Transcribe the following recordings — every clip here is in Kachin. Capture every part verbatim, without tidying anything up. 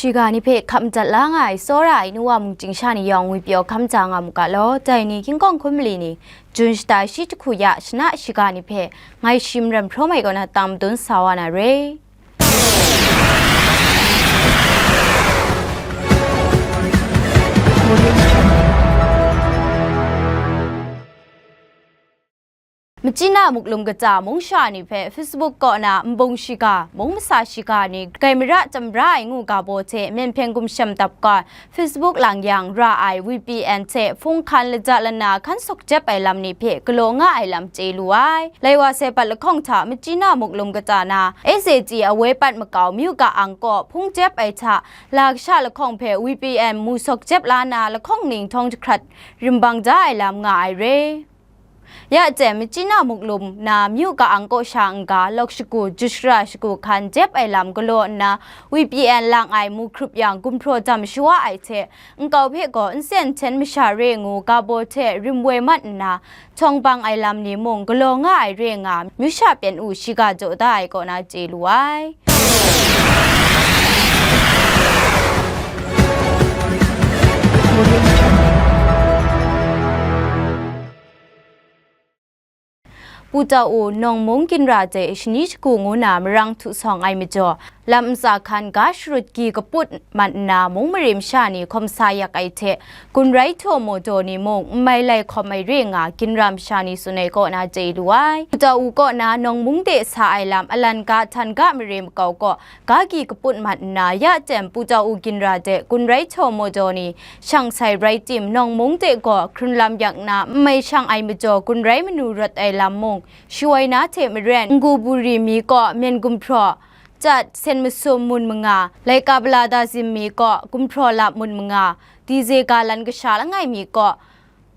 Shiga ni hpe hkap madat la nga ai tsawra ai nu wa mung chyingsha ni yawng ngwi pyaw hkam ja nga mu ga law, dai ni hkying kawng hkum mali ni, Jun shata shi jahku ya shana shiga ni hpe ngai shi maram hprawm ai kaw na tang madun sa wa na re. Machyi na muklum kata mung sha ni hpe Facebook kaw na nbung shiga, mung masa shiga ni grai mara chyam bra ai ngu ga baw hte, myen hpyen gumshem dap ga, Facebook lang yang ra ai V P N hte hpung hkan laja lana hkan sawk jep ai lam ni hpe galaw nga ai lam chye lu ai. Lai wa sai pat lahkawng hta machyi na muklum kata na S A T awoi pat makau myu ga ang kaw hpung jep ai hta, la kasha lahkawng hpe V P N mu sawk jep la na lahkawng ning htawng jahkrat rimbang ja ai lam nga ai re. Ya jem, machyi na muklum na myu ga ang kaw sha n-ga, lawk shagu, ju shara shagu hkan jep ai lam galaw nna, V P N lang ai mu hkrup yang, gumhpraw jam shawa ai hte, nkau hpe gaw nsen nhten masha re ngu ga baw hte rim woi mat nna, htawng bang ai lam ni mung galaw nga ai re nga, myu sha pyan u shiga jaw da ai kaw na chye lu ai. Pu Tau U, Nawng Mung ginra hte shani shagu ngu na marang htu sawng ai majaw, lam ntsa hkan ga sharut gyi kaput mat nna, mung mare masha ni hkawm sa yak ai hte, gun rai htaw maw daw ni mung n mai lai hkawm ai re nga, ginra masha ni tsun ai kaw na chye lu ai. Pu Tau U kaw na Nawng Mung de sa ai lam, alan ga, htan ga mare makau kaw, ga gyi kaput mat nna, ya jem Pu Tau U ginra de gun rai htaw maw daw ni shang sai rai tim, Nawng Mung de gaw hkrun lam yak na, n mai shang ai majaw gun rai manu rawt ai lam mung shawoi na hte maren, Ngu Buri mi kaw myen gumhpraw, Chyat, Sen Masum mun manga, Laika Bala Dazim mi kaw gumhpraw lap mun manga, Dize Galan kasha langai mi kaw,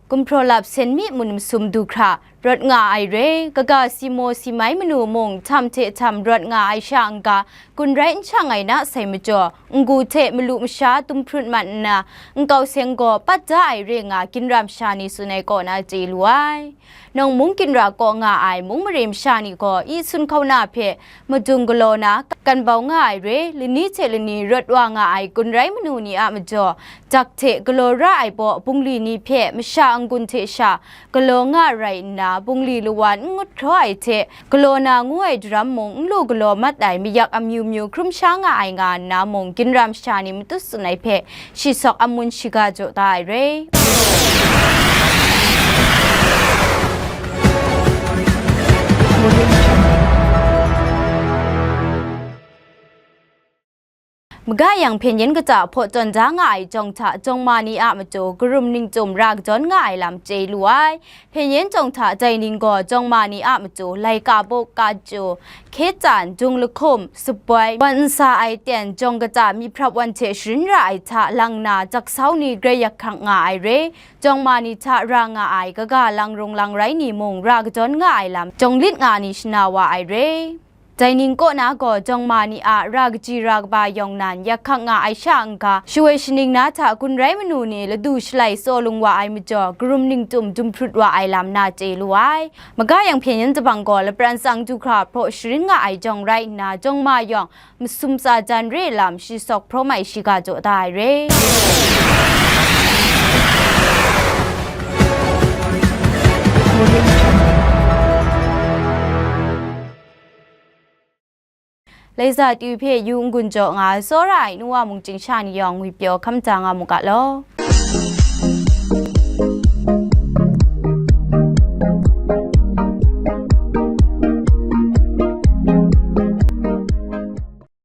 gumhpraw lap sen mi mun masum du hkra rawt nga ai re. Kaga si maw si mai manu mung, htam hte htam rawt nga ai sha n-ga, gun rai n shang ai na sai majaw, Ngu hte malu masha tum hprut mat nna, nkau seng gaw pat da ai re nga, ginra masha ni tsun ai kaw na chye lu ai. Nawng Mung ginra kaw nga ai mung mare masha ni gaw, i sun hkauna hpe madung galaw na, kan bau nga ai re, lani hte lani rawt wa nga ai gun rai manu ni a majaw, jak hte galaw ra ai baw bungli ni hpe masha n-gun hte sha galaw nga rai nna, bungli lawan n ngut hkraw ai hte galaw na ngu ai daram mung n lu galaw mat ai mayak amyu myu hkrum sha nga ai nga nna mung, ginra masha ni matut tsun ai hpe shi sawk amun shiga jaw da ai re. Maga yang hpyen yin kata hpaw tawn da nga ai jawng hta, jawng ma ni a matu karum ningtum ra kadawn nga ai lam chye lu ai. Hpyen yin jawng hta dai ning gaw, jawng ma ni a matu laika buk kachyu, hkye tsan, dung lahkum, suboi, wan n sa ai ten, jawng kata myi hprap wan hte sharin ra ai hta lang na, jaksau ni grai yak hkak nga ai re. Jawng ma ni hta ra nga ai kaga lang rung lang rai ni mung, ra kadawn nga ai lam jawng lit nga ni shana wa ai re. Dai ning kaw na gaw, jawng ma ni a ra kaji ra kaba yawng nan yak hkak nga ai sha n-ga, shawoi shaning na hta gun rai manu ni ladu shalai tsaw lung wa ai majaw, karum ningtum dum hprut wa ai lam na chye lu ai. Maga yang hpyen yin tabang gaw, lapran tsang du hkra hpraw sharin nga ai jawng rai nna, jawng ma yawng masum tsa jan re lam shi sawk hprawm ai shiga jaw da ai re. Laiza tyu hpe yu n-gun jaw nga ai tsawra ai nu wa mung chyingsha ni yawng ngwipyaw hkam da nga mu ga law.